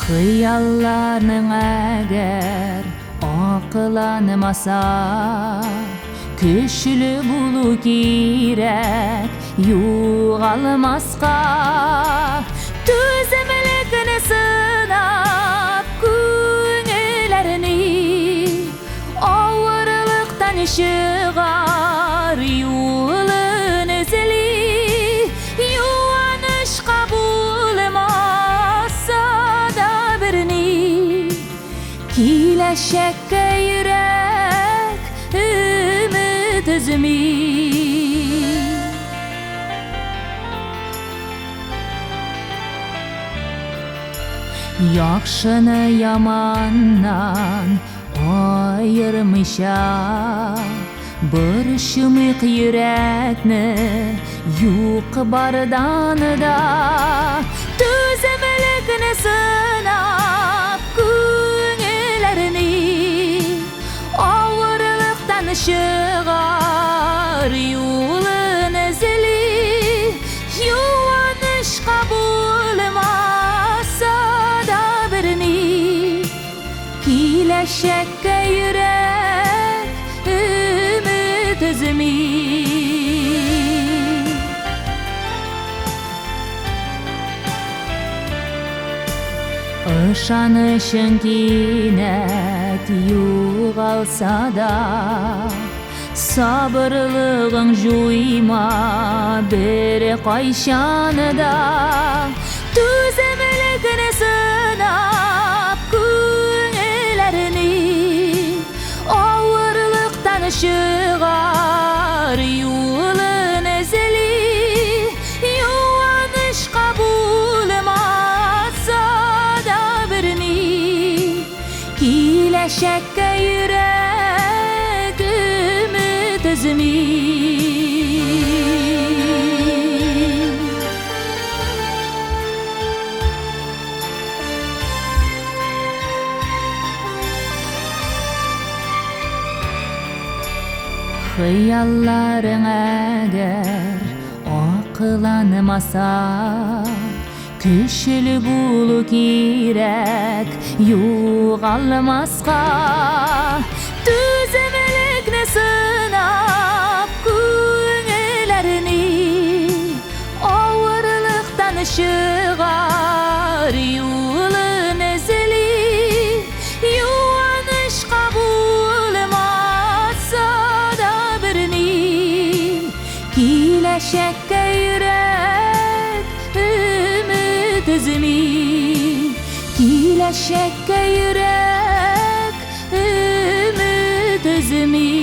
Хыялларның әгәр акыланмаса, көчле булу кирәк югалмаска. Түземлекне сынап күңелләрне, авырлыктан чыгар юлын эзли. Юанышка булмаса да берни, киләчәккә йөрәк өмет өзми. Яхшыны яманнан аермыйча, борчымыйк йөрәкне юк бардан да. Түземлекне сынап күңелләрне, авырлыктан чыгар юлын эзли. Юанышка булмаса да берни, киләчәккә йөрәк өмет өзми. Ышанычың кинәт югалса да, сабырлыгың җуйма бер кайчан да. Түземлекне сынап күңелләрне, авырлыктан чыгар юлын эзли. Юанышка булмаса да берни, киләчәккә йөрәк өмет өзми. Хыялларың әгәр акыланмаса, көчле булу кирәк югалмаска. Түземлекне сынап күңелләрне, авырлыктан чыгар юлын эзли. Юанышка булмаса да берни, киләчәккә йөрәк өмет өзми. Киләчәккә йөрәк өмет өзми.